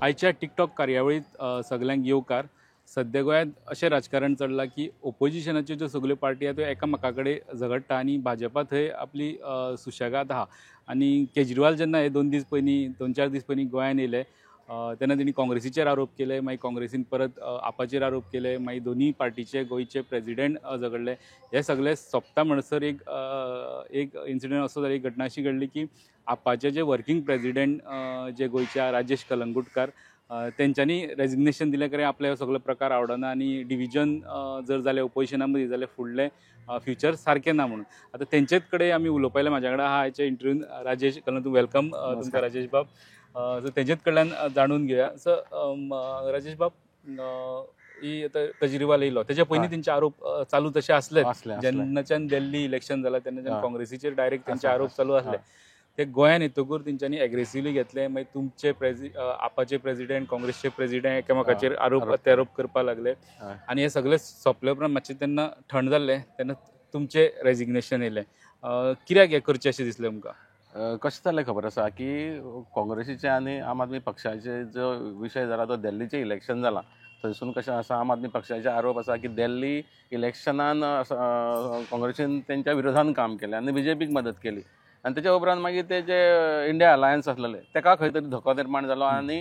आयच्या टिकटॉक कार्यावळीत सगल्यांक येवकार. सद्या गोंयांत अशें राजकारण चल्लां की ओपोजिशनाच्यो ज्यो सगल्यो पार्टी आहा त्यो एकामेका कडेन झगडटा आनी भाजपा थंय आपली सुशेगाद आहा. आनी केजरीवाल जेन्ना हे 2 दीस पयलीं, 2-4 दीस पयलीं गोंयांत येयले तेन्ना तेणी काँग्रेसीचेर आरोप केले, मागीर काँग्रेसीन परत आपाचेर आरोप केले, मागीर दोनूय पार्टीचे गोंयचे प्रेजिडेंट झगडले. हे सगळे सोंपता म्हणसर एक एक इन्सिडंट असो जालो, एक घटना अशी घडली की आपाचे जे वर्किंग प्रेजिडेंट जे गोंयचे राजेश कलंगुटकार, तेंच्यांनी रेजिग्नेशन दिलें, कारण आपले हो सगलो प्रकार आवडना आनी डिविजन जर जालें ओपोजिशना मदीं जाल्यार फुडलें फ्युचर सारकें ना म्हणून. आतां तेंचेच कडेन आमी उलोवपा येयल्या. म्हाज्या वांगडा आहा आयच्या इंटरव्यून राजेश कलंगूट. Welcome तुमकां राजेश बाब. सो तेंचेच कडल्यान जाणून घेवया. सो राजेश बाब, ही आतां केजरीवाल येयलो तेच्या पयलीं तेंचे आरोप चालू तशे आसलेच. आसले, आसले. जेन्नाच्यान दिल्ली इलेक्शन जालां तेन्नाच्यान काँग्रेसीचेर डायरेक्ट तेंचे आरोप चालू आसले. ते गोंयान येतकूर तेंच्यांनी एग्रेसिवली घेतले. मागीर तुमचे आपाचे प्रेजिडेंट, काँग्रेसचे प्रेजिडेंट एकामेकाचेर आरोप प्रत्यारोप करपाक लागले. आनी हे सगळे सोंपले उपरांत मातशें तेन्ना थंड जाल्लें तेन्ना तुमचें रेजिग्नेशन येयलें. कित्याक हें करचें अशें दिसलें तुमकां? कशें जालें खबर आसा की काँग्रेसीचे आनी आम आदमी पक्षाचे जो विशय जाला तो दिल्लीचें इलेक्शन जाला. थंयसून कशें आसा, आम आदमी पक्षाचे आरोप आसा की दिल्ली इलेक्शनान काँग्रेसीन तेंच्या विरोधान काम केलें आनी बीजेपीक मदत केली. आनी तेच्या उपरांत मागीर ते जे इंडिया अलायन्स आसलेले तेका खंय तरी धोको निर्माण जालो आनी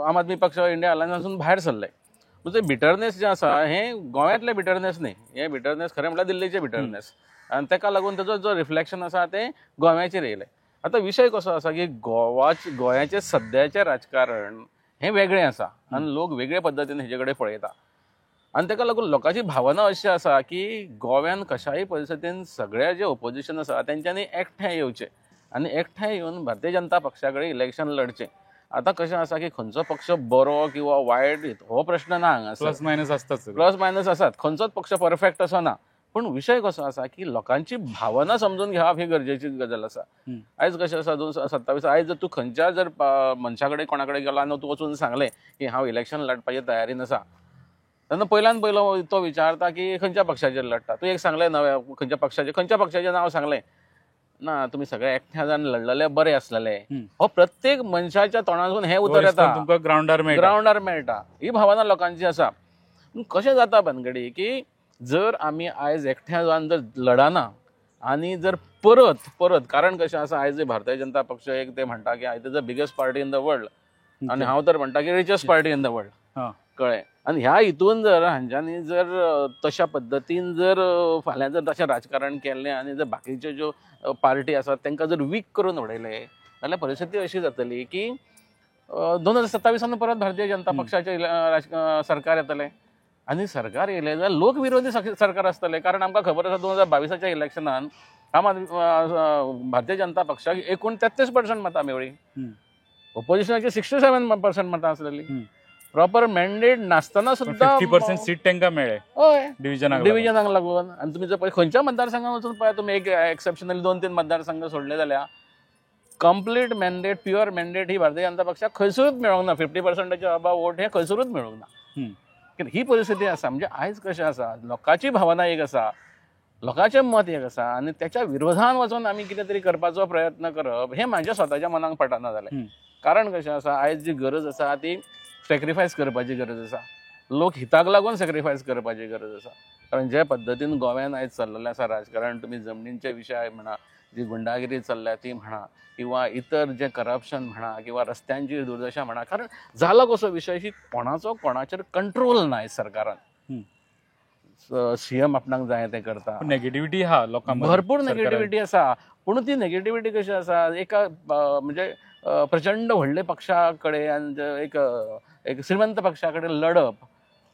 आम आदमी पक्ष इंडिया अलायन्सासून भायर सरले. म्हणजे बिटरनेस जें आसा हें गोंयांतलें बिटरनेस न्ही, हें बिटरनेस खरें म्हळ्यार दिल्लीचें बिटरनेस आनी तेका लागून तेजो जो रिफ्लेक्शन आसा तें गोव्याचेर येयलें. आतां विशय कसो आसा की गोंयाचें सद्याचें राजकारण हें वेगळें आसा आनी लोक वेगळे पद्दतीन हेजे कडेन पळयता आनी तेका लागून लोकांची भावना अशी आसा की गोव्यान कशाय परिस्थितीन सगळे जे ओपोजिशन आसा तेंच्यांनी एकठांय येवचें आनी एकठांय येवन भारतीय जनता पक्षा कडेन इलेक्शन लढचें. आतां कशें आसा की खंयचो पक्ष बरो किंवा वायट हो प्रश्न ना हांगासर. प्लस मायनस आसताच सगळें. प्लस मायनस आसात, खंयचोच पक्ष परफेक्ट असो ना. पूण विशय कसो आसा की लोकांची भावना समजून घेवप ही गरजेची गजाल आसा. आयज कशें आसा, 2027 आयज जर तूं खंयच्या जर मनशा कडेन कोणा कडेन गेलो आनी तूं वचून सांगलें की हांव इलेक्शन लढपाचे तयारीन आसा, तेन्ना पयल्यान पयलो तो विचारता की खंयच्या पक्षाचेर लढटा तूं. एक सांगलें नव्या खंयच्या पक्षाचेर, खंयच्या पक्षाचें नांव सांगलें ना, तुमी सगळे एकठांय जावन लढलेले बरे आसलेले. हो प्रत्येक मनशाच्या तोंडातून हें उतर येता. तुमकां ग्रावंडार मेळटा. ग्रावंडार मेळटा. ही भावना लोकांची आसा. पूण कशें जाता भानगडी की जर आमी आयज एकठांय जावन जर लढना आनी जर परत परत, कारण कशें आसा, आयज भारतीय जनता पक्ष एक ते म्हणटा की आयज the biggest party in the world आनी हांव तर म्हणटा की richest party in the world. कळ्ळें? आनी ह्या हितून जर हांच्यांनी जर तशा पद्दतीन जर फाल्यां जर तशें राजकारण केलें आनी जर बाकीच्यो ज्यो पार्टी आसात तांकां जर वीक करून उडयलें जाल्यार परिस्थिती अशी जातली की 2027 परत भारतीय जनता पक्षाचें सरकार येतलें आनी सरकार येयलें जाल्यार लोक विरोधी सरकार आसतलें. कारण आमकां खबर आसा 2022 इलेक्शनान आम आदमी भारतीय जनता पक्षाक एकूण 33% मतां मेळ्ळीं, ओपोजिशनाची 67% मतां आसलेली. प्रॉपर मॅन्डेट नासतना सुद्दां 50% सीट तांकां मेळ्ळे. हय, डिविजनाक. डिविजनाक लागून. आनी तुमी जर पळय खंयच्या मतदारसंघात वचून पळय तुमी, एक एक्सेप्शनली 2-3 मतदारसंघ सोडले जाल्यार कंप्लीट मॅन्डेट, प्युअर मॅन्डेट ही भारतीय जनता पक्षाक खंयसरूच मेळोंक ना. 50%च्या अबाव वोट हे खंयसरूच मेळोंक ना. ही परिस्थिती आसा. म्हणजे आयज कशें आसा, लोकांची भावना एक आसा, लोकांचें मत एक आसा आनी त्याच्या विरोधान वचून आमी कितें तरी करपाचो प्रयत्न करप हें म्हाज्या स्वताच्या मनाक पटना जालें. कारण कशें आसा, आयज जी गरज आसा ती सॅक्रिफायस करपाची गरज आसा, लोक हिताक लागून सॅक्रिफायस करपाची गरज आसा. कारण जे पद्दतीन गोव्यान आयज चल्लेलें आसा राजकारण, तुमी जमनींचे विशय म्हणा, जी गुंडागिरी चल्ल्या ती म्हणा, किंवा इतर जे करप्शन म्हणा, किंवा रस्त्यांची दुर्दशा म्हणा. कारण जाला कसो विशय की कोणाचो कोणाचेर कंट्रोल ना आयज सरकारान. सीएम आपणाक जाय तें करता. नेगेटिव्हिटी हा लोकां भरपूर नेगेटिव्हिटी आसा. पूण ती नेगेटिव्हिटी कशी आसा, एका म्हणजे प्रचंड व्हडले पक्षा कडेन आनी एक एक श्रीमंत पक्षा कडेन लढप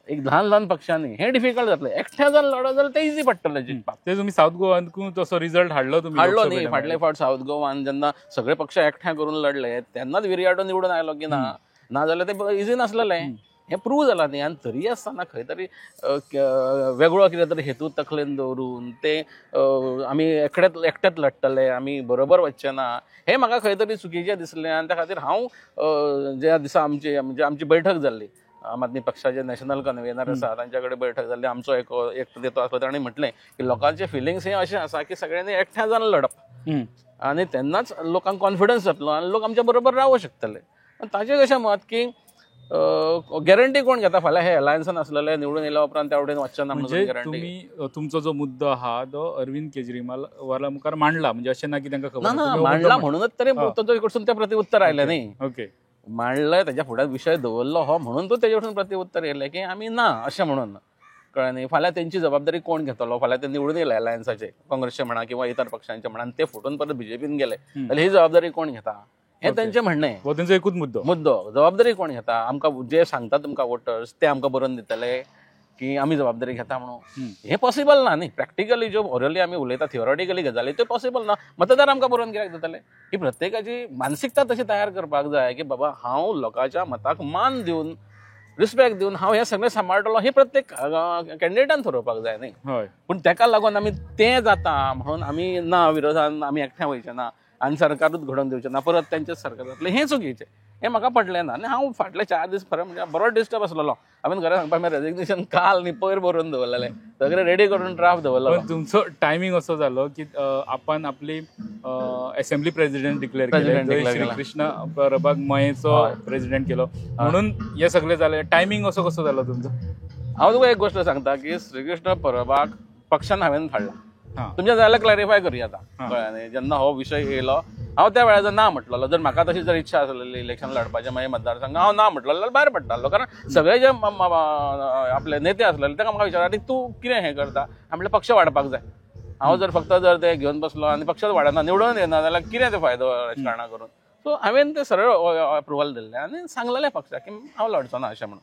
एक ल्हान ल्हान पक्षांनी हें डिफिकल्ट जातलें. एकट्या जर लढत जाल्यार तें इजी पडटलें जिखपाक. ते तुमी सावथ गोवानकूय तसो रिजल्ट हाडलो तुमी? हाडलो न्ही. फाटले फावट सावथ गोवान जेन्ना सगळे पक्ष एकठांय करून लढले तेन्नाच विरियाटो निवडून आयलो की ना, ना जाल्यार तें इजी नासलेलें. हें प्रूव जालां न्ही. आनी तरी आसतना खंय तरी वेगळो कितें तरी हेतू तकलेन दवरून ते आमी एकटेच लढटले, आमी बरोबर वचचे ना, हें म्हाका खंय तरी चुकीचें दिसलें. आनी त्या खातीर हांव ज्या दिसा आमची म्हणजे आमची बैठक जाल्ली, आम आदमी पक्षाचे नॅशनल कन्व्हेनर आसा तांच्या कडेन बैठक जाल्ली, आमचो एक नेतो आसलो, ताणें म्हटलें की लोकांचे फिलिंग्स हे अशें आसा की सगळ्यांनी एकठांय जावन लढप आनी तेन्नाच लोकांक कॉन्फिडन्स जातलो आनी लोक आमच्या बरोबर रावूंक शकतले. पण ताचें कशें मत की गॅरंटी कोण घेता फाल्यां हे अलायन्सान आसलेले निवडून येयल्या उपरांत त्या वटेन वचचे ना म्हणजे तुमी तुमचो जो मुद्दो आहा तो अरविंद केजरीवाला मुखार मांडला, म्हणजे अशें ना की तांकां खबर ना, मांडला म्हणूनच तरी ताजे कडसून ते प्रतिउत्तर आयलें न्ही. ओके, मांडलें ताच्या फुड्यान विशय दवरलो हो म्हणून तो तेजे कडसून प्रतिउत्तर येयलें की आमी ना अशें म्हणून, कळ्ळें न्ही. फाल्यां तेंची जबाबदारी कोण घेतलो, फाल्यां ते निवडून येयले अलायन्साचे काँग्रेसचे म्हणा किंवा इतर पक्षांचे म्हणा, ते फुटून परत बीजेपीन गेले जाल्यार ही जबाबदारी कोण घेता, हें तेंचें म्हणणें. हो तेंचो एकूच मुद्दो, जबाबदारी कोण घेता, आमकां जे सांगता तुमकां वोटर्स ते आमकां बरोवन दितले की आमी जबाबदारी घेता म्हणून, हें पॉसिबल ना न्ही. प्रॅक्टिकली ज्यो ओरली आमी उलयता थियोरेटिकली गजाली त्यो पॉसिबल ना. मतदार आमकां बरोवन कित्याक दितले? ही प्रत्येकाची मानसिकता तशी तयार करपाक जाय की बाबा हांव लोकांच्या मताक मान दिवन रिस्पेक्ट दिवन हांव हें सगळें सांबाळटलो, हें प्रत्येक कॅन्डिडेटान थारोवपाक जाय न्ही. पूण तेका लागून आमी तें जाता म्हणून आमी ना विरोधान आमी एकठांय वयचे ना आनी सरकारूच घडोवन दिवचें ना, परत तेंचेच सरकार जातलें, हें चुकीचें, हें म्हाका पडलें ना. आनी हांव फाटले 4 दीस खरें म्हणजे बरो डिस्टर्ब आसलेलो. हांवें खरें सांगपाक हांवें रेजिग्नेशन काल न्ही पयर बरोवन दवरलेलें, सगळें रेडी करून ड्राफ्ट दवरलेलो. तुमचो टायमींग असो जालो की आपण आपली असेंब्ली प्रेसिडेंट डिक्लेअर केले, श्रीकृष्ण परबाक मयेचो प्रेसिडेंट केलो, म्हणून हे सगळें जालें. टायमींग असो कसो जालो तुमचो? हांव तुका एक गोश्ट सांगता की श्रीकृष्ण परबाक पक्षान हांवें धाडला, तुमच्या जाल्यार क्लॅरिफाय करुया आतां, कळ्ळें न्ही. जेन्ना हो विशय येयलो हांव त्या वेळार ना म्हटलेलो, जर म्हाका तशी जर इच्छा आसलेली इलेक्शन लढपाचें मागीर मतदारसंघ, हांव ना म्हटलेलो जाल्यार भायर पडटालो. कारण सगळे जे आपले नेते आसलेले ताका म्हाका विचारता तूं कितें हें करता, म्हटलें पक्ष वाडपाक जाय. हांव जर फक्त जर ते घेवन बसलो आनी पक्षच वाडना, निवडून येना जाल्यार कितें ते फायदो राजकारणां करून. सो हांवें ते सरळ अप्रुवल दिल्लें आनी सांगलेलें पक्षाक की हांव लढचो ना अशें म्हणून.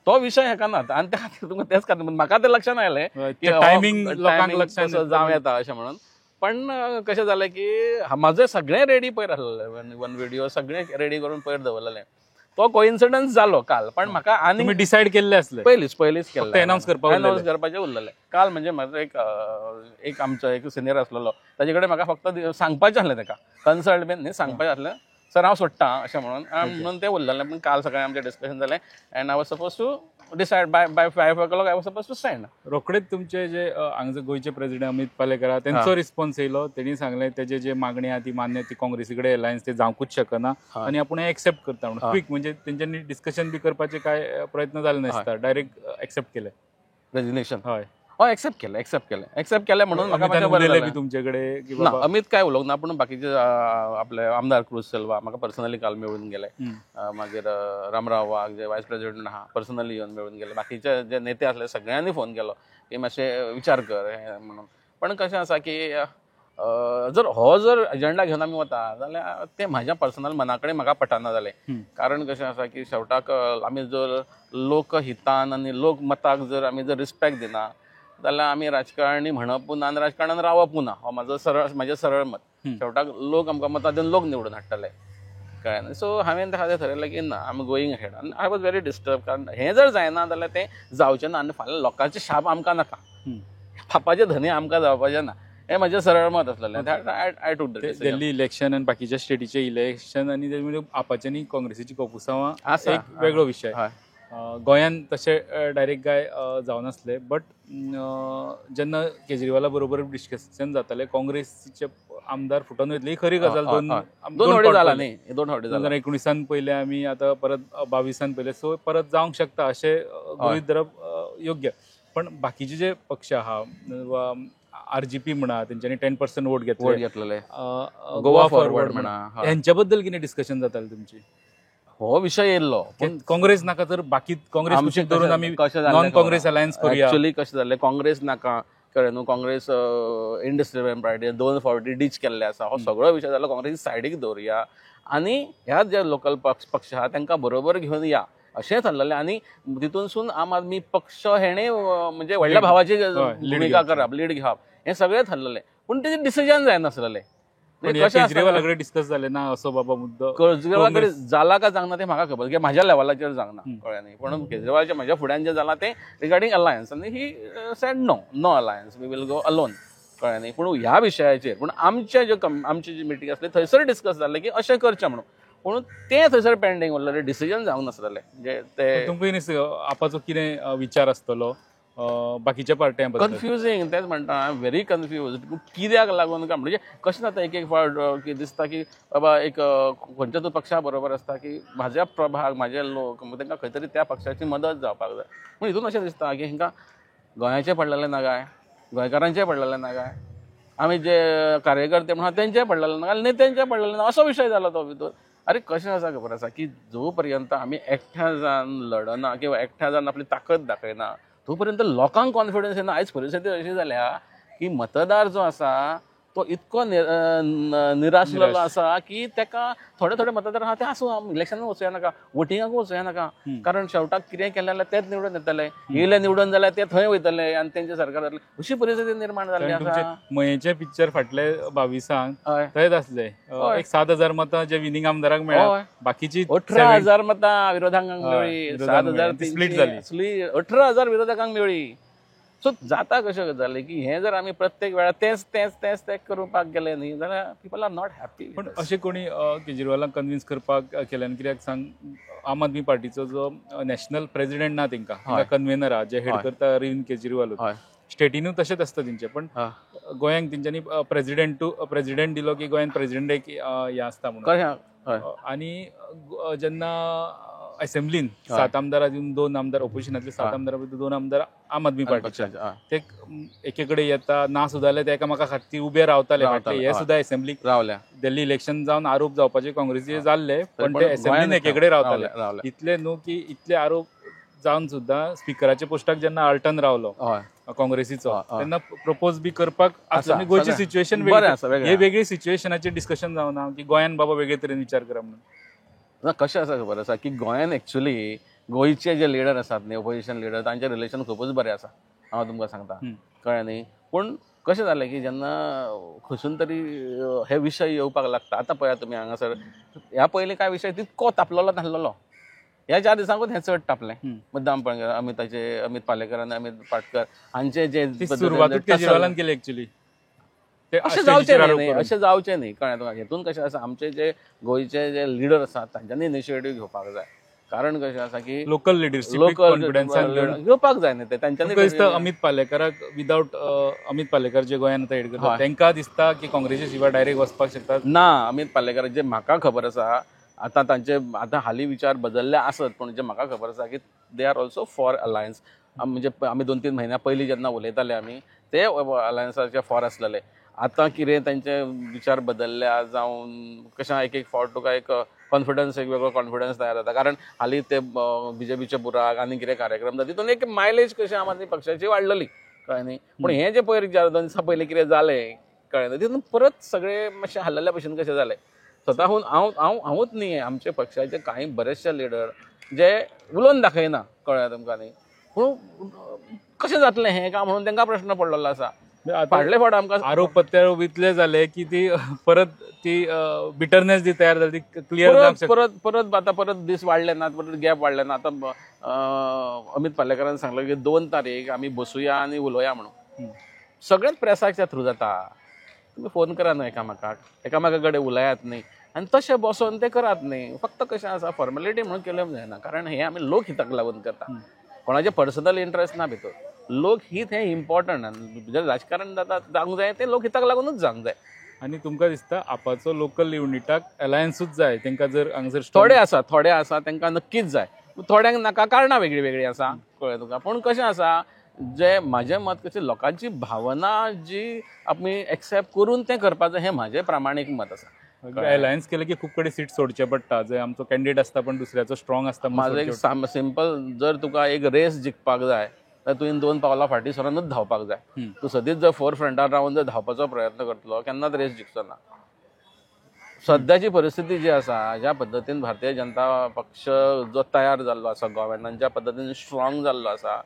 तो विशय हेका ना आनी त्या खातीर तुमकां तेच खातीर म्हाका तें लक्षांत आयलें की टायमींग लोकांक लक्षांत जावं येता अशें म्हणून. पण कशें जालें की म्हाजें सगळें रेडी पयर आसलेलें, वन व्हिडिओ सगळें रेडी करून पयर दवरलेलें. तो कोइन्सिडन्स जालो काल, पण म्हाका आनी डिसायड केल्लें आसलें पयलींच केल्लें, अनाउन्स करपाचें उरलेलें. काल म्हणजे म्हाजो एक आमचो एक सिनियर आसलेलो, ताजे कडेन म्हाका फक्त सांगपाचें आसलें, ताका कन्सल्ट बीन न्ही, सांगपाचें आसलें सर हांव सोडटा अशें म्हणून, म्हणून तें उरलेलें. पूण काल सकाळीं आमचें डिस्कशन जालें and I was suppose to decide by 5 o'clock I was suppose to send. रोखडेच तुमचे जे हांगासर गोंयचे प्रेसिडेंट अमित पालेकर तेंचो रिस्पॉन्स येयलो, तेणी सांगलें तेजे जे मागणी आहा ती मान्य, ती काँग्रेसी कडेन अलायन्स ते जावंकूच शकना आनी आपूण हें एक्सेप्ट करता म्हणून. क्विक म्हणजे तेंच्यांनी डिस्कशन बी करपाचे काय प्रयत्न जाले नासता, डायरेक्ट एक्सेप्ट केलें रेजिग्नेशन. हय हय, एक्सेप्ट केलें म्हणून म्हाका बरें जालें. तुमचे कडेन ना अमित काय उलोवंक ना, पूण बाकीचे आपले आमदार क्रूज सेल्वा म्हाका पर्सनली काल मेळून गेले, मागीर रामराव वाघ जे वायस प्रेसिडेंट आहा पर्सनली येवन मेळून गेले, बाकीचे जे नेते आसले सगळ्यांनी फोन केलो की मातशें विचार कर हें म्हणून. पण कशें आसा की जर हो जर एजेंडा घेवन आमी वता जाल्यार तें म्हाज्या पर्सनल मना कडेन म्हाका पटना जालें. कारण कशें आसा की शेवटाक आमी जर लोकहितान आनी लोकमताक जर आमी जर रिस्पेक्ट दिना जाल्यार आमी राजकारणी म्हणपूय ना आनी राजकारणान रावपूय ना, हो म्हाजो सरळ म्हाजें सरळ मत. शेवटाक लोक आमकां मतां दिवन लोक निवडून हाडटले, कळ्ळें न्ही. सो हांवें त्या खातीर थरयलें की ना, I am going ahead आनी I was very disturb, कारण हें जर जायना जाल्यार तें जावचें ना आनी फाल्यां लोकांचें शाप आमकां नाका, पापाचें धनी आमकां जावपाचें ना, हें म्हाजें सरळ मत आसलेलें. I took the decision. Delhi election आनी बाकीच्या स्टेटीचें इलेक्शन आनी आपाच्यांनी काँग्रेसीची कोफुसांवां एक वेगळो विशय. गोंयान तशें डायरेक्ट काय जावनासलें, बट जेन्ना केजरीवाला बरोबर डिस्कशन जातालें काँग्रेसीचे आमदार फुटोन वयतले ही खरी गजाल. दोन फावटी जाला न्ही, 2 फावटी जाला, 2019 पयलें आमी, आतां परत 22 पयलें, सो परत जावंक शकता अशें गृहीत धरप योग्य. पण बाकीचे जे पक्ष आहा वा आरजीपी म्हणा तेंच्यांनी 10% वोट घेतले, गोवा फॉरवर्ड म्हणा, हेंच्या बद्दल कितें डिस्कशन जातालें तुमची? हो विशय येयल्लो, पूण काँग्रेस नाका तर बाकी काँग्रेस धरून आमी नॉन काँग्रेस अलायन्स करूया. एक्चुअली कशें जालें, काँग्रेस नाका, कळ्ळें न्हू, काँग्रेस इंडस्ट्रियल पार्टी 2 फावटी डीच केल्ले आसा, हो सगळो विशय जालो. काँग्रेस सायडीक दवरुया आनी ह्या जे लोकल पक्ष आहा तांकां बरोबर घेवन या अशें थारलेलें. आनी तितूनसून आम आदमी पक्ष हेणें म्हणजे व्हडल्या भावाची भुमिका करप, लीड घेवप, हें सगळें थारलेलें. पूण तेजें डिसिजन जायनासलेलें. केजरीवाला कडेन डिस्कस जालें ना असो बाबा मुद्दो? केजरीवाला कडेन जाला काय जावंक ना तें म्हाका खबर, कित्याक म्हाज्या लेवलाचेर जावंक ना, कळ्ळें न्ही. पूण केजरीवालाचें म्हाज्या फुड्यान जें जालां तें रिगार्डींग अलायन्स, आनी he said no, no alliance, we will go alone, कळ्ळें न्ही. पूण ह्या विशयाचेर पूण आमचे ज्यो आमची जी मिटींग आसली थंयसर डिस्कस जालें की अशें करचें म्हणून, पूण तें थंयसर पेंडींग उरलें, डिसिजन जावंक नासलेलें. म्हणजे ते तुमकां आपाचो कितें विचार आसतलो बाकीच्या पार्ट्यां बद्दल. कन्फ्युजींग, तेंच म्हणटा, I am very confuse. कित्याक लागून काय म्हणजे कशें जाता एक एक फावट की दिसता की बाबा एक खंयच्या तूं पक्षा बरोबर आसता की म्हाज्या प्रभाग, म्हाजे लोक, तांकां खंय तरी त्या पक्षाची मदत जावपाक जाय. पूण हितून अशें दिसता की हांकां गोंयाचें पडलेलें ना काय, गोंयकारांचें पडलेलें ना काय, आमी जे कार्यकर्ते म्हणा तेंचें पडलेलें ना काय, नेत्यांचें पडलेलें ना, असो विशय जालो तो भितर. अरे कशें आसा खबर आसा की जो पर्यंत आमी एकठ्या जावन लडना किंवा एकठ्या जावन आपली ताकद दाखयना तो पर्यंत लोकांक कॉन्फिडन्स येना. आयज परिस्थिती अशी जाल्या की मतदार जो आसा तो इतको निराशलेलो आसा की ताका थोडे थोडे मतदार आहा ते आसूं, आमी इलेक्शनाक वचुया नाका, वोटिंगाक वचुया नाका, कारण शेवटाक कितें केलें जाल्यार तेच निवडून येतले, येयले निवडून जाल्यार ते थंय वयतले आनी तेंचे सरकार जातलें, अशी परिस्थिती निर्माण जाल्ली आसा. मयेचें पिक्चर फाटले 22 थंयच आसले, एक 7,000 मतां जे विनींग आमदाराक मेळ्ळा, बाकीची 18,000 मतां विरोधकांक मेळ्ळी, 7,000 स्प्लीट जाली, 18,000 विरोधकांक मेळ्ळी. सो जाता कशें जालें की हें जर आमी प्रत्येक वेळार तेंच तेंच तेंच तें करपाक गेले न्ही जाल्यार पीपल are not happy. पूण अशें कोणी केजरीवालाक कन्विन्स करपाक केल्यान कित्याक सांग, आम आदमी पार्टीचो जो नॅशनल प्रेजिडेंट ना तेंकां, कन्वेनर आहा जे हेड करता अरविंद केजरीवाल, स्टेटीनूय तशेंच आसता तेंचें, पण गोंयांक तेंच्यांनी प्रेजिडेंट टू प्रेजिडेंट दिलो की गोंयांत प्रेजिडेंट एक हें आसता म्हणून. आनी जेन्ना असेंब्लीन 7 आमदार दिवन 2 आमदार ओपोजिशनांतले 7 आमदारा भितर 2 आमदार आम आदमी पार्टीचे ते एके कडेन येता ना सुद्दां जाल्यार ते एकामेका खातीर उबे रावताले. हे सुद्दां असेंब्लीक रावल्या, दिल्ली इलेक्शन जावन आरोप जावपाचे काँग्रेसीचे जाल्ले, पण ते असेंब्लीन एके कडेन रावताले. इतले न्हू की इतले आरोप जावन सुद्दां स्पिकराच्या पोस्टाक जेन्ना आल्टन रावलो काँग्रेसीचो तेन्ना प्रपोज बी करपाक आसलो. गोंयची सिच्युएशन हे वेगळी सिच्युएशनाचेर डिस्कशन जावना की गोंयान बाबा वेगळे तरेन विचार करा म्हणून. ना कशें आसा खबर आसा की गोंयान एक्चुली गोंयचे जे लिडर आसात न्ही, ओपोजिशन लिडर, तांचें रिलेशन खुबूच बरें आसा, हांव तुमकां सांगता, कळ्ळें न्ही. पूण कशें जालें की जेन्ना खंयसून तरी हे विशय येवपाक लागता, आतां पळयात तुमी हांगासर ह्या पयलीं कांय विशय तितको तापलेलो नासलेलो, ह्या 4 दिसांकूच हें चड तापलें मुद्दाम. पण अमिताचे, अमित पालेकर आनी अमित पाटकर हांचे जे सुरवात केली एक्चुली, अशें जावचें न्ही, अशें जावचें न्ही, कळ्ळें तुका. हेतून कशें आसा, आमचे जे गोंयचे जे लिडर आसात तांच्यांनी इनिशिएटीव घेवपाक जाय. कारण कशें आसा की लोकल लिडरशीप कॉन्फिडन्सान घेवपाक जाय न्ही ते तांच्यांनी. दिसता अमित पालेकराक विदावट अमित पालेकर जे गोंयांत आतां हेड करता तांकां दिसता की काँग्रेसी शिवाय डायरेक्ट वचपाक शकता ना. अमित पालेकर जे म्हाका खबर आसा आतां तांचे आतां हालीं विचार बदलले आसत, पूण जे म्हाका खबर आसा की they are also for alliance. म्हणजे आमी 2-3 म्हयन्या पयलीं जेन्ना उलयताले आमी ते अलायन्साचे फॉर आसलेले. आतां कितें तांचे विचार बदलल्या जावन कशें एक एक फावट तुका एक कॉन्फिडन्स, एक वेगळो कॉन्फिडन्स तयार जाता. कारण हालीं ते बीजेपीचे बुराक आनी कितें कार्यक्रम जाता तितून एक मायलेज कशें आम आदमी पक्षाची वाडलेली, कळ्ळें न्ही. पूण हें जें पयर 4-2 दिसां पयलीं कितें जालें, कळ्ळें न्ही, तितून परत सगळें मातशें हालल्या भशेन कशें जालें. स्वताहून हांव हांव हांवूच न्ही, आमचे पक्षाचे कांय बरेचशे लिडर जे उलोवन दाखयना, कळ्ळें तुमकां न्ही. पूण कशें जातलें हें काय म्हणून तांकां प्रश्न पडलेलो आसा. फाटले फावट आमकां आरोप प्रत्यारोप इतले जाले की ती परत ती बिटरनेस जी तयार जाली ती क्लियर परत परत आतां परत दीस वाडले ना, परत गॅप वाडले ना. आतां अमित पालेकरान सांगलें की 2 तारीख आमी बसुया आनी उलोवया म्हणून. सगळेंच प्रेसाच्या थ्रू जाता, तुमी फोन करा न्हू एकामेकाक, एकामेका कडेन उलयात न्ही आनी तशें बसोन तें करात न्ही. फक्त कशें आसा फॉर्मेलिटी म्हणून केलें जायना, कारण हें आमी लोकहिताक लागून करता, कोणाचें पर्सनल इंट्रस्ट ना भितर. लोकहीत हें इम्पॉर्टंट, जर राजकारण जाता जावंक जाय तें लोकहिताक लागूनच जावंक जाय. आनी तुमकां दिसता आपाचो लोकल युनिटाक अलायन्सूच जाय तांकां, जर हांगासर थोडे आसा, थोडे आसा तांकां नक्कीच जाय, थोड्यांक नाका, कारणां वेगळीं वेगळीं आसा, कळ्ळें तुका. पूण कशें आसा, जे म्हाजें मत कशें लोकांची भावना जी आमी एक्सेप्ट करून तें करपाचें, हें म्हाजें प्रामाणीक मत आसा. अलायन्स केलें की खूब कडेन सीट सोडचें पडटा, जंय आमचो कॅन्डिडेट आसता पण दुसऱ्याचो स्ट्रॉंग आसता. म्हाजो एक सिंपल, जर तुका एक रेस जिखपाक जाय जाल्यार तुवें 2 पावलां फाटीं सरोनूच धांवपाक जाय. तूं सदींच जर फोर फ्रंटार रावन जर धांवपाचो प्रयत्न करतलो केन्नाच रेस जिखचो ना. सद्याची परिस्थिती जी आसा, ज्या पद्दतीन भारतीय जनता पक्ष जो तयार जाल्लो आसा गोव्यान, ज्या पद्दतीन स्ट्रॉंग जाल्लो आसा,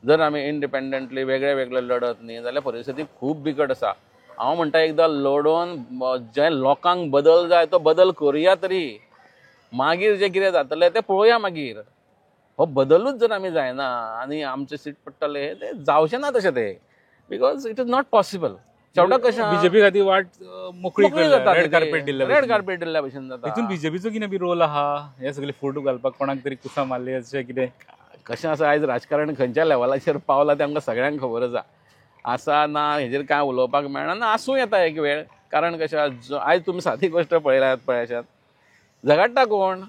जर आमी इंडिपेंडंटली वेगळे वेगळे लढत न्ही जाल्यार परिस्थिती खूब बिकट आसा. हांव म्हणटा एकदां लडोवन जे लोकांक बदल जाय तो बदल करुया तरी, मागीर जें कितें जातलें तें पळोवया मागीर. हो बदलूच जर आमी जायना आनी आमचे सीट पडटले तें जावचें ना तशें तें, because it is not possible. शेवटाक कशें बीजेपी खातीर वाट मोकळी जाता, रेड कार्पेट दिल्ल्या, रेड कार्पेट दिल्ल्या भशेन जाता. हितून बीजेपीचो कितें बी रोल आहा हे सगळे फोटो घालपाक, कोणाक तरी कुसां मारली अशें कितें? कशें आसा आयज राजकारण खंयच्या लेवलाचेर पावलां तें आमकां सगळ्यांक खबर आसा. आसा ना हेजेर कांय उलोवपाक मेळना, ना आसूं येता एक वेळ. कारण कशें आयज तुमी सादी गोश्ट पळयल्यात पळयशात, झगडटा कोण?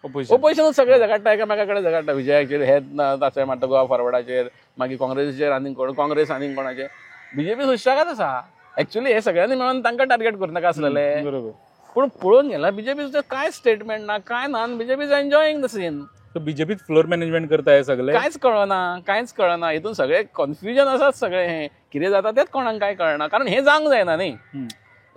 ओपोजिशनूच सगळे झगडटा, एकामेका कडेन झगडटा. विजयाचेर हे ताचे मारता, गोवा फॉरवर्डाचेर, मागीर काँग्रेसीचेर आनीक कोण, काँग्रेस आनीक कोणाचेर, बीजेपी सुशेगाद आसा. एक्चुअली हे सगळ्यांनी मेळून तांकां टार्गेट करूं नाका आसलेले. बरोबर. पूण पळोवन गेल्यार बीजेपीचें कांय स्टेटमेंट ना, कांय ना, आनी BJP is enjoying the scene. बीजेपीत floor management करता हे सगळे, कांयच कळना, कांयच कळना. हितून सगळे कन्फ्युजन आसात, सगळे हे कितें जाता तेंच कोणाक कांय कळना. कारण हें जावंक जायना न्ही,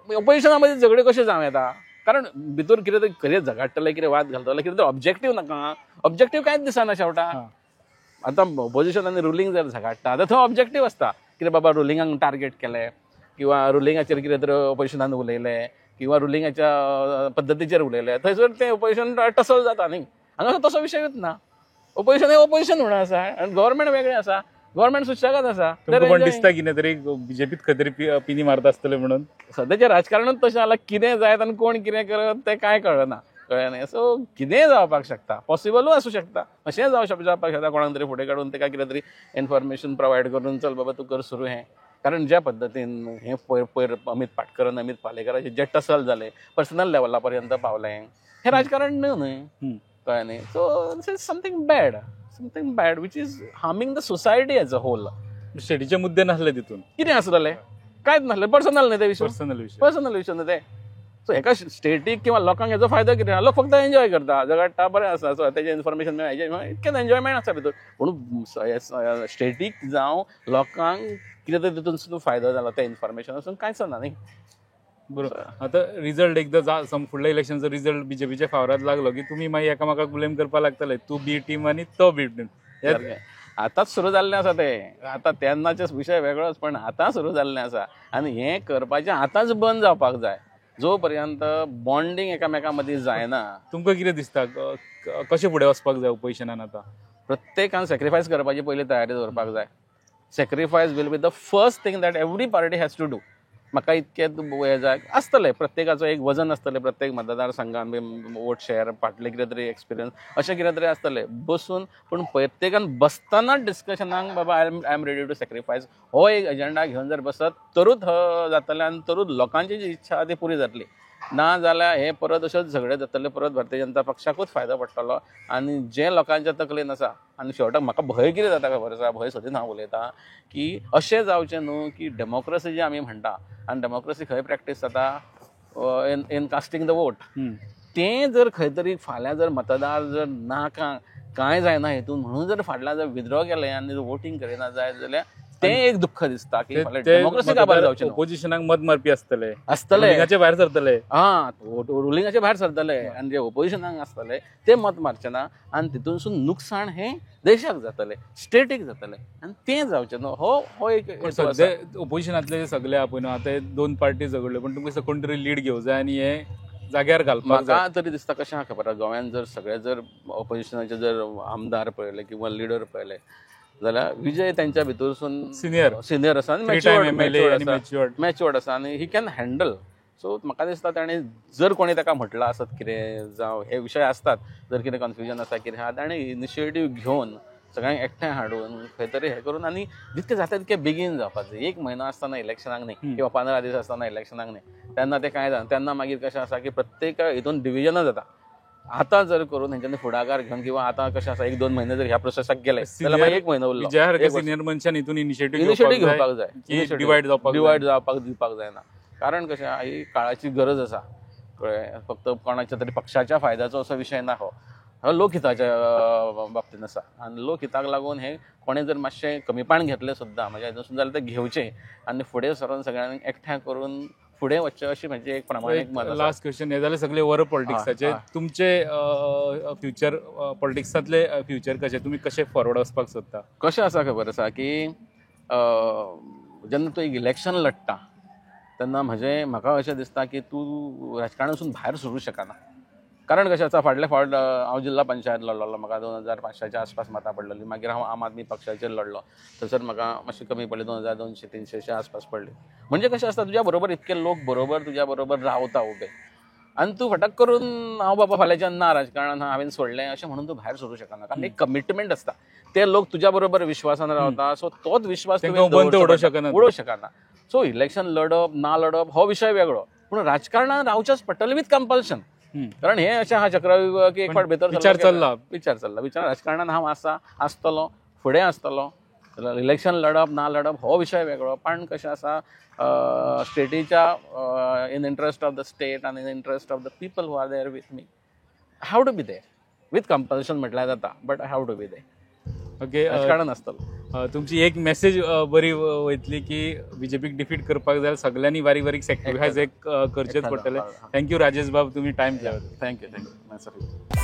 ओपोजिशना मदीं झगड्यो कश्यो जावं येता? कारण भितर कितें तरी खरें झगडटले, कितें वाद घालतले, कितें तरी ऑब्जेक्टीव नाका, ऑब्जेक्टीव कांयच दिसना शेवटा. आतां ओपोजिशन आनी रुलींग जर झगडटा जाल्यार थंय ऑब्जेक्टीव आसता, कितें बाबा रुलिंगाक टार्गेट केलें किंवा रुलिंगाचेर कितें तरी ओपोजिशनान उलयलें किंवा रुलिंगाच्या पद्दतीचेर उलयलें, थंयसर तें ओपोजिशन टसल जाता न्ही. हांगा तसो विशयूच ना. ओपोजिशन हें ओपोजिशन म्हणून आसा आनी गव्हर्मेंट वेगळें आसा, गव्हर्मेंट सुशेगाद आसा. पण दिसता कितें तरी बीजेपीत खंय तरी पिनी मारता आसतले म्हणून. सद्याचें राजकारणूच तशें जालां, कितें जायत आनी कोण कितें करत तें कांय कळना, कळ्ळें न्ही. सो कितेंय जावपाक शकता, पॉसिबलूय आसूं शकता, अशेंय जावपाक शकता कोणाक तरी फुडें काडून ताका कितें तरी इन्फॉर्मेशन प्रोवायड करून चल बाबा तूं कर सुरू हें. कारण ज्या पद्दतीन हें पयर पयर अमीत पाटकर आनी अमीत पालेकराचे जे टसल जाले, पर्सनल लेवला पर्यंत पावलें, हें राजकारण न्हू न्हय, कळ्ळें न्ही. So this is something bad, something bad which is harming the society as a whole. स्टेटीचे मुद्दे नासले तितून, कितें आसलें कांयच नासलें, पर्सनल न्ही ते विशय, पर्सनल विशय, पर्सनल विशय न्ही ते. सो एका स्टेटीक किंवा लोकांक हेजो फायदो कितें? लोक फक्त एन्जॉय करता, झगडटा, बरें आसा, सो तेजें इन्फॉर्मेशन मेळ्ळें, इतकें एन्जॉयमेंट आसा भितर. पूण स्टेटीक जावं लोकांक कितें तरी तितून सुद्दां फायदो जाला त्या इन्फॉर्मेशनासून कांयच ना न्ही. बरोबर. आतां रिजल्ट एकदां फुडल्या इलेक्शनचो रिजल्ट बीजेपीच्या फावरात लागलो की तुमी मागीर एकामेकाक ब्लेम करपाक लागतले, तूं बी टीम आनी तो बी टीम. आतांच सुरू जाल्लें आसा तें, आतां तेन्नाचे विशय वेगळोच, पण आतां सुरू जाल्लें आसा आनी हें करपाचें आतांच बंद जावपाक जाय, जो पर्यंत बॉन्डिंग एकामेकां मदीं जायना. तुमकां कितें दिसता कशें फुडें वचपाक जाय ओपोजिशनान? आतां प्रत्येकान सॅक्रिफायस करपाची पयली तयारी दवरपाक जाय. Sacrifice will be the first thing that every party has to do. म्हाका इतकें हें जाय आसतलें, प्रत्येकाचो एक वजन आसतलें, प्रत्येक मतदारसंघान बी वोट शेअर फाटलें कितें तरी एक्सपिरियन्स अशें कितें तरी आसतलें बसून. पूण प्रत्येकान बसतना डिस्कशनाक बाबा I am ready to sacrifice हो एक एजेंडा घेवन जर बसत तरूच जातलें आनी तरूच लोकांची जी इच्छा आसा ती पुरी जातली. ना जाल्यार हे परत अशेंच झगडे जातले, परत भारतीय जनता पक्षाकूच फायदो पडटलो आनी जे लोकांच्या तकलेन आसा. आनी शेवटाक म्हाका भंय कितें जाता खबर आसा, भंय सदींच हांव उलयतां की अशें जावचें न्हू की डेमोक्रेसी जी आमी म्हणटा आनी डेमोक्रेसी खंय प्रॅक्टीस जाता, इन कास्टिंग the vote, तें जर खंय तरी फाल्यां जर मतदार जर नाका कांय जायना हितून म्हणून जर फाटल्यान जर विथड्रॉ केलें आनी वोटींग करिना जायत जाल्यार तें एक दुःख दिसता की डेमोक्रेसी काबार जावचें. ओपोजिशनाक मत मारपी आसतले, आसतले रुलिंगाचे भायर सरतले, हा रुलिंगाचे भायर सरतले आनी जे ओपोजिशनाक आसतले ते मत मारचे ना आनी तितूनसून नुकसाण हें देशाक जातलें, स्टेटीक जातलें आनी तें जावचें न्हू. हो हो एक सगळे ओपोजिशनांतले सगळे पळय न्हू आतां दोन पार्टी झगडल्यो, पण तुमकां कोण तरी लीड घेवं जाय आनी हें जाग्यार घालपाक. म्हाका तरी दिसता कशें आहा खबर आहा, गोंयांत जर सगळे जर ओपोजिशनाचे जर आमदार पळयले किंवा लिडर पळयले जाल्यार विजय त्यांच्या भितरसून सिनियर सिनियर आसा आनी मॅच्युअर्ड आसा आनी he can handle. सो म्हाका दिसता ताणें जर कोणी ताका म्हटलां आसत कितें जावं हे विशय आसतात, जर कितें कन्फ्युजन आसा कितें आहा, ताणें इनिशिएटीव घेवन सगळ्यांक एकठांय हाडून खंय तरी हें करून आनी जितकें जाता तितकें बेगीन जावपाक जाय. एक म्हयनो आसतना इलेक्शनाक न्ही किंवा 15 दीस आसतना इलेक्शनाक न्ही, तेन्ना तें कांय जायना. तेन्ना मागीर कशें आसा की प्रत्येक हितून डिविजनां जाता. आतां जर करून हेंच्यांनी फुडाकार घेवन किंवा आतां कशें आसा 1-2 म्हयने जर ह्या प्रोसेसाक गेले जाल्यार मागीर 1 म्हयनो उरलो. सिनियर मनशान हितून इनिशिएटीव घेवपाक जाय, डिवायड जावपाक दिवपाक जायना. कारण कशें ही काळाची गरज आसा, कळ्ळें. फक्त कोणाच्या तरी पक्षाच्या फायद्याचो असो विशय ना, हो हो लोकहिताच्या बाबतींत आसा आनी लोकहिताक लागून हें कोणें जर मातशें कमीपण घेतलें सुद्दां म्हणजे हितून जाल्यार तें घेवचें आनी फुडें सरून सगळ्यांक एकठांय करून फुडें वचचें अशी म्हजी एक प्रमाणीक मत. लास्ट क्वेश्चन, हे जालें सगळे वर पॉलिटिक्साचे, तुमचे फ्युचर पॉलिटिक्सांतले फ्युचर कशें, तुमी कशें फॉरवर्ड वचपाक सोदता? कशें आसा खबर आसा की जेन्ना तूं एक इलेक्शन लडटा तेन्ना म्हाका अशें दिसता की तूं राजकारणासून भायर सरूंक शकना. कारण कशें आसा, फाटले फावट हांव जिल्हा पंचायत लडलोलो, म्हाका 2500च्या आसपास मतां पडलेलीं. मागीर हांव आम आदमी पक्षाचेर लडलो, थंयसर म्हाका मातशें कमी पडलें, 2200-300 आसपास पडले. म्हणजे कशें आसता, तुज्या बरोबर इतके लोक बरोबर तुज्या बरोबर रावता उबे, आनी तूं फटक करून हांव बाबा फाल्यांच्यान ना राजकारणान हांवें सोडलें अशें म्हणून तूं भायर सरूं शकना, कारण एक कमिटमेंट आसता. ते लोक तुज्या बरोबर विश्वासान रावता, सो तोच विश्वास तांकां तुवें बंद उडोवंक शकना. उडोवंक शकना. सो इलेक्शन लढप ना लढप हो विशय वेगळो, पूण राजकारणान रावचेंच पडटलें विथ कंपल्शन. कारण हे अशें आहा चक्रव्यूह की एक फावट भितर विचार चल्ला, विचार चल्ला, विचार राजकारणान हांव आसा, आसतलो, फुडें आसतलो. इलेक्शन लढप ना लढप हो विशय वेगळो, पण कशें आसा स्टेटीच्या in interest of the state आनी in interest of the people who are there with me, have to be there with compulsion म्हटल्यार जाता, but I have to be there. Okay, राजकारण आसतलो. तुमची एक मेसेज बरी वयतली की बीजेपीक डिफीट करपाक जाय सगळ्यांनी बारीक बारीक सॅक्रिफायस एक करचेच पडटले. Thank you Rajesh बाब, तुमी टायम दिला. Thank you, thank you.